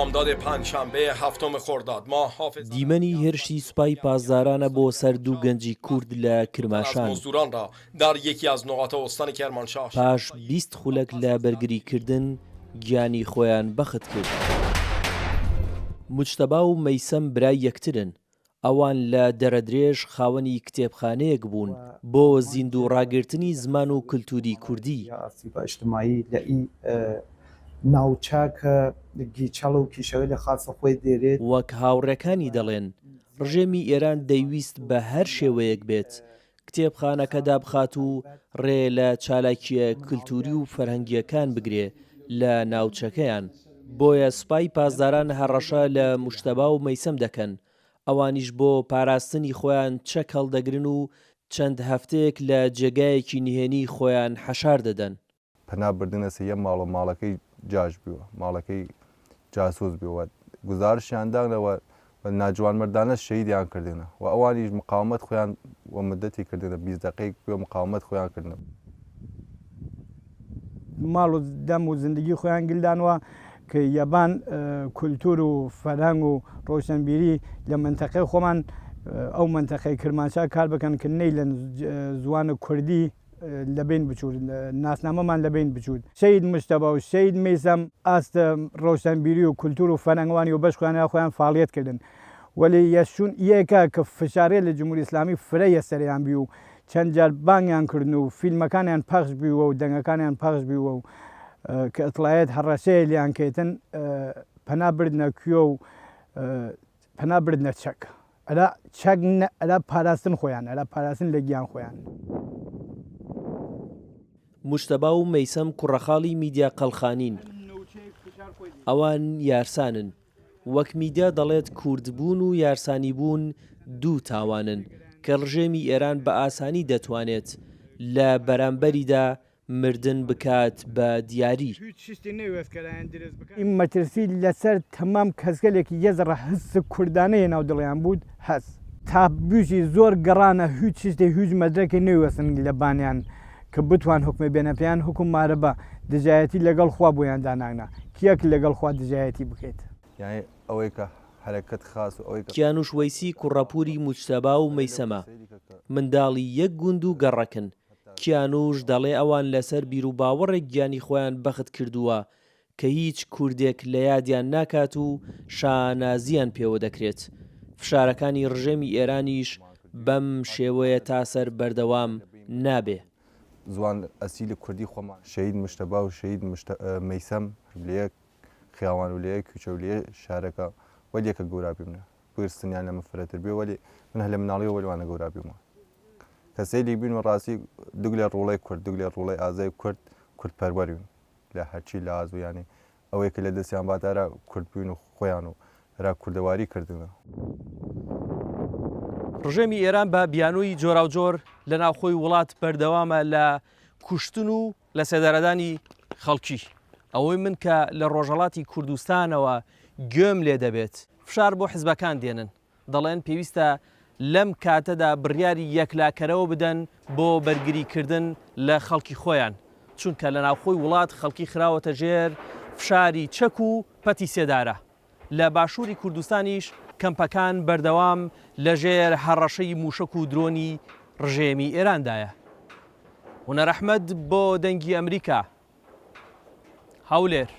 بامداد پنجشنبه هفتم خرداد ماه حافظان دیمەنی هێرشی سوپای پاسدارانە بۆ سەر دوو گەنجی کورد لە کرماشان. مزدوران را در یکی از نقاط استان کرمانشاه پاش 20 خولەک لە بەرگریکردن گیانی خۆیان بەخت کرد. موجتەبا و مەیسەم برای یەکترن، ئەوان لە دەرەدرێژ خاوەنی کتێبخانەیەک بوون بۆ زیندوو ڕاگرتنی زمان و کلتوری کوردی. وەک هاوڕێکانی دەڵێن، ڕژێمی ئێران دەیویست بە هەر شێوەیەک بێت کتێبخانەکە دابخات و ڕێ لە چالاکییە کلتوری و فەرهەنگییەکان بگرێ لە ناوچەکەیان، بۆیە سوپای پاسداران هەڕەشە لە موجتەبا و مەیسەم دەکەن، ئەوانیش بۆ پاراستنی خۆیان چەک هەڵدەگرن و چەند هەفتەیەک لە جێگایەکی نهێنی خۆیان حەشار دەدەن. پەنا بردنەسە یە ماڵ و ماڵەکەی جاش بیوە، ماڵەکەی جاسوس بیوە و گوزارشیان دانە و وە ناجوانمەردانە شەهیدیان کردنە و ئەوانیش مقاومەت خویان وە مدەتی کردنە 20 دەقەیگ بیوە مقاومەت خویان کردنە. ماڵ و دەم و زندگی خوەیان گل دانوە ک یەبان کولتور و فەرهەنگ و ڕەوشەنبیری لە مەنتەقەی خوەمان ئەو مەنتەقەی کرمانشاه کار بکەن ک نەیلن زوان کوردی لە بەین بچوود، ناسنامەمان لە بەین بچوود. شەهید موجتەبا و شەهید مەیسەم ئاست ڕەوشەنبیری و کولتور و فەرهەنگوانی و بەش خوەیان ئەرا خوەیان فاڵیەت کردن وەلی یە شوون ئیەکە ک فشارەیل جمهوری ئسلامی فرە یە سەرێان بی و چەند جار بانگیان کردن و فیلمەکانیان پەخش بی و دەنگەکانیان پەخش بی و ک ئتڵایەت هەڕەشەیلیان کەیتن پەنا بردنە کویە و پەنا بردنە چەک. ئەرا چەک نە ئەرا پاراستن خوەیان، ئەرا پاراستن لە گیان خوەیان. موجتەبا و مەیسەم کوڕەخاڵی میدیا قەڵخانین، ئەوان یارسانن، وەک میدیا دەڵێت کوردبوون و یارسانیبوون دوو تاوانن کە ڕژێمی ئێران بە ئاسانی دەتوانێت لە بەرامبەریدا مردن بکات بە دیاری. ئی مەترسی لەسەر تەمام کەسگەلێک یە زەڕە هس کوردانە یە ناو دڵیان بوود هەس. تا بویشی زۆر گەڕانە هویچ چشتێ هویچ مەدرەکێ نەیوەسن لە بانیان ک بتوان حوکمێ بێنە پێیان حوکم مارەبە دژایەتی لەگەڵ خوا بۆیان داناگنە کیە ک لەگەڵ خوا دژایەتی بکەێت؟ یانی ئەوەی کە حەرەکەت خاس و ئەوەی کە. کیانوش وەیسی کوڕەپوری موجتەبا و مەیسەمە، منداڵی یەک گوند و گەڕەکن، کیانوش دەڵێ ئەوان لەسەر بیروباوەڕێک گیانی خۆیان بەخت کردووە کە هیچ کوردێک لە یادیان ناکات و شانازییان پێوە دەکرێت، فشارەکانی ڕژێمی ئێرانیش بەم شێوەیە تاسەر بەردەوام نابێ. زوان ئەسیل کوردی خوەمان. شەهید مشتەبا و شەهید مەیسەم لە یەک خیاوان و لە یەک کویچە و لە یەک شارەکە وەل یەکە گەورا بیمنە. بویر سنیان لە من فرەتر بوێ وەلی من هە لە مناڵیەوە وەل وانە گەورا بیومە. کەسەیلیگ بوین وە ڕاسی دوگلێ ڕووڵەی کورد، دوگلێ ڕووڵەی ئازای کورد، کوردپەروەر بوین لە هەرچی لاز و یانی ئەوەی ک لە دەسیان بات ئەرا کورد بوین و خوەیان و ئەرا کوردەواری کردنە. ڕژێمی ئێران بە بیانووی جۆراوجۆر لە ناوخۆی وڵات بەردەوامە لە کوشتن و لەسێدارەدانی خەڵکی. ئەوەی من کە لە ڕۆژهەڵاتی کوردستانەوە گوێم لێ دەبێت، فشار بۆ حزبەکان دێنن، دەڵێن پێویستە لەم کاتەدا بڕیاری یەکلاکەرەوە بدەن بۆ بەرگریکردن لە خەڵکی خۆیان، چونکە لە ناوخۆی وڵات خەڵکی خراوەتە ژێر فشاری چەک و پەتی سێدارە. لە باشووری کوردستانیش کەمپەکان بەردەوام لەژێر هەڕەشەی مووشەک و درۆنی ڕژێمی ئێراندایە. هونەر ئەحمەد بۆ دەنگی ئەمریکا، هەولێر.